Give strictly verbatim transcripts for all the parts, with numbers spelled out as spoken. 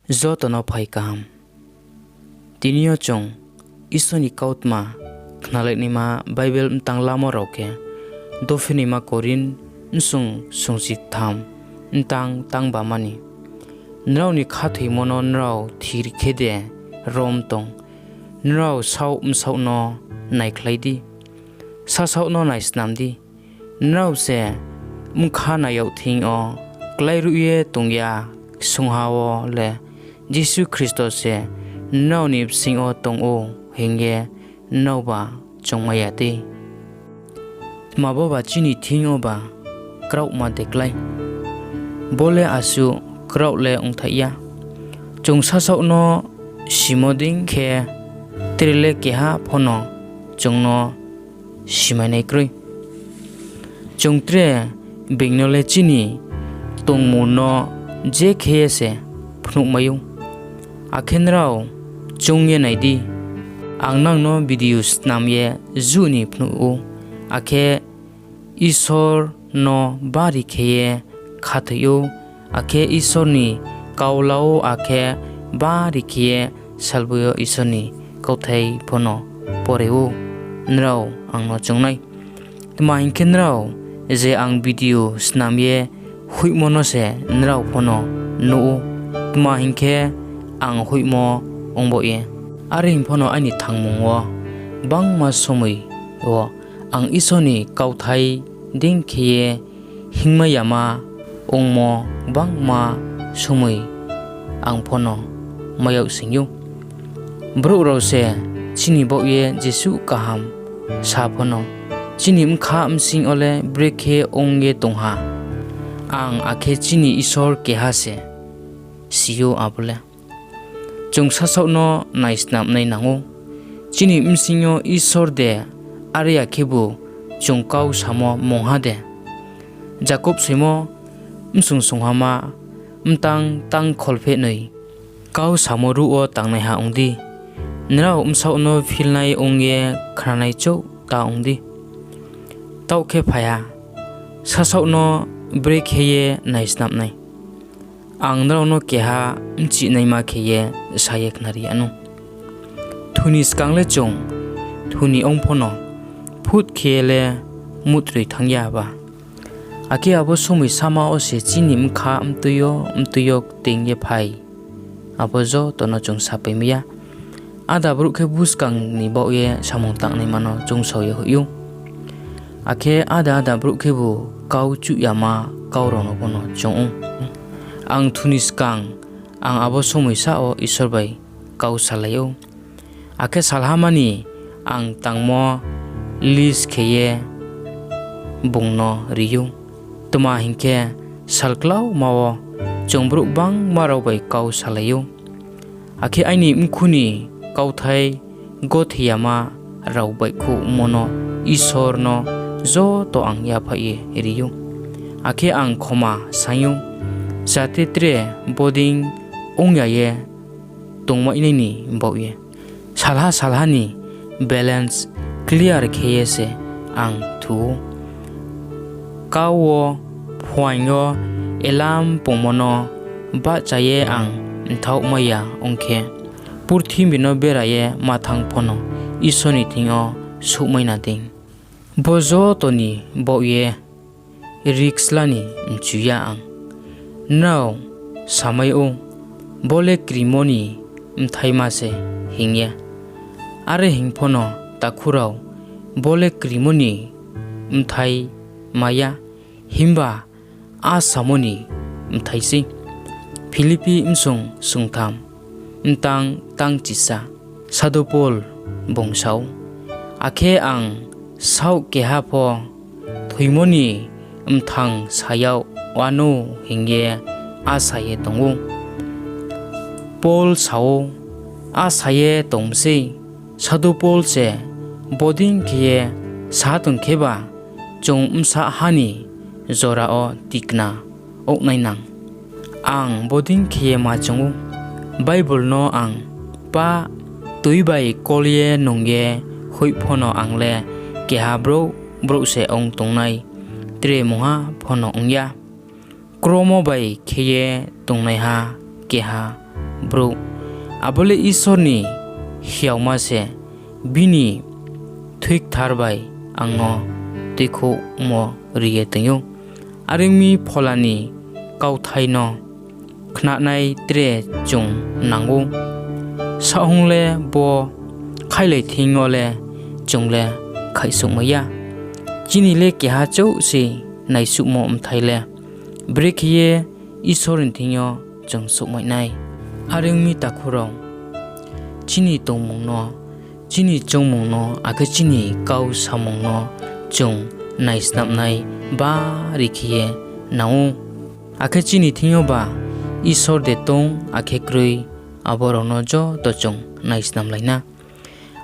Joto no phai kaham. Tini yo chung Isor ni kautma khnalainaima Bible mtang lamo rao khe, Dophinaima Korinth bsung sungchi ktham, mtang tang bama ni. Nrao ni khathoimo no nrao thir khe de rom tong? Nrao saoh bsaoh no naikhlai di, sasaoh no naisnam di. Nrao se bkha nai yag thing yo kláiruh ye tong ya ksungha wo le, Jisu Khristo se nrao ni bsing yo tong ou hing ye nraoba choungmai ya dei? Tma boba chini thing yo ba kraohma de klái? Bo le asuh kraoh le ongthaih ya. Chung sasaoh no simo dei khe, tre le keha pho no chung no simainai kroi. Chung tre being no le chini tongmung no je khe ye se phnuhmai ou. Akhe nrao choung ye nai di, ang nang no video snam ye juh ni phnuh ou, akhe Isor no bari khe ye khathoi ou, akhe Isor ni kau la ou, akhe bari khe ye salboi yo Isor ni kauthai pho no pore ou. Nrao ang no choung nai. Tma hing khe, nrao je ang video snam ye hoihmo no se nrao pho no nuh ou, tma hing khe, ang hoihmo ongbaoh ye. Are hing pho no aini thangmung wo gbangma somoi wo ang Isor ni kauthai dei khe ye hingmai yama ongmo gbangma somoi ang pho no mai yag sing ou. Brouh rao se chini baoh ye jesuh kaham sa pho no, chini bkha bsing yo le brekhe ong ye tong ha, ang akhe chini Isor keha se si ou abo le. Chung sasaoh no naisnamnai nang ou, chini bsing yo Isor de, are ya khebu chung kau samo mungha de? Jakob soimo bsung sungha ma, mtang tang kholpheh noi. Kau samo ruh wo tangnaiha ong di, nrao bsaoh no philnai ong ye khnanai chouh ta ong di. Taoh khe phai ha, sasaoh no brekhe ye naisnamnai. Ang nrao no keha bchihnaima khe ye sa ye khnari yanou. Thu ni skang le chung thu ni ong pho no, phut khe ye le mutroi thanng ya ba. Akhe abo somoi sama wo se chini bkha mtui yo mtui yo kting ye phai, abo joto no chung sapaimai ya. Ada brouh khe buskang ni baoh ye samung tangnaima no choungsao ye hoih ou, akhe ada ada brouh khebu kau chuh yama kau rao no pho no choung ou. Ang thu ni skang ang abo somoi sa wo Isor bai kau salai ou, akhe salhama ni ang tangmo list khe ye bung no ri ou. Tma hing khe, salklauma wo chung brouh gbangma rao bai kau salai ou, akhe aini mkhu ni kauthai gothi yama rao baihkhouhmo no Isor no joto ang yaphaih ye ri ou. Akhe ang khoma saing ou, jate tre bodei ong ya ye tongmainai ni baoh ye. Salha salha ni balance clear khe ye se ang thu ou. Kau wo phuaing yo alarm pungmo no bahcha ye ang mthaohmai ya ong khe, purthimbi no bera ye ma thanng pho no Isor ni thing yo souhmai na dei. Bo joto ni baoh ye risk la ni mchu ya ang. Nrao samai ou, bo le krimo ni bthaima se hing ye. Are hing pho no takhu rao, bo le krimo ni bthaima ya, himba a samo ni bthai sei. Philippi bsung sungtham, mtang tang chisa. Sadhu Pol bung sa ou, akhe ang saoh keha pho thoimo ni mthang sa yag wanou hing ye asa ye tong ou. Pol sa ou, asa ye tong mi sei. Sadhu Pol se bodei khe ye sa tong kheba, chung bsa ha ni jora wo tikna ong nai nang. Ang bodei khe ye ma choung ou, Bible no ang pah tui bai kol ye nung ye hoih pho no ang le keha brouh brouh se ong tongnai, tre mungha pho no ong ya. Kromo bai khe ye tongnaiha keha brouh, abo le Isor ni hiaoma se, bini thui kthar bai ang no tuikhouhmo ri ye toing ou. Are ong mi, Phola ni kauthai no khnanai tre chung nang ou. Saohhung le bo khailai thing yo le chung le khaihsouhmai ya. Chini le keha chouh se naisuhmo bthai le, brekhe ye Isor ni thing yo chung souhmai nai. Are ong mi takhu rao, chini tongmung no, chini choungmung no, akhe chini kau samung no chung naisnamnai bari khe ye nang ou. Akhe chini thing yo ba Isor de tong akhe kroi, abo rao no joto chung naisnamlai na.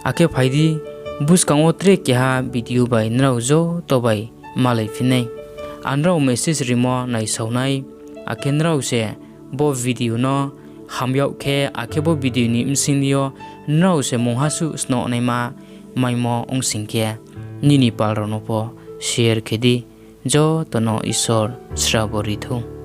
Akhe phai di, buskang wo tre keha video bai nrao joto bai malai phi nai. Ang nrao message rimo naisao nai, akhe nrao se bo video no ham yag khe, akhe bo video ni bsing yo nrao se mungha suh snoh naima maimo ong sing khe, nini pal rao no pho share khe di. Joto no Isor srabo ri thou.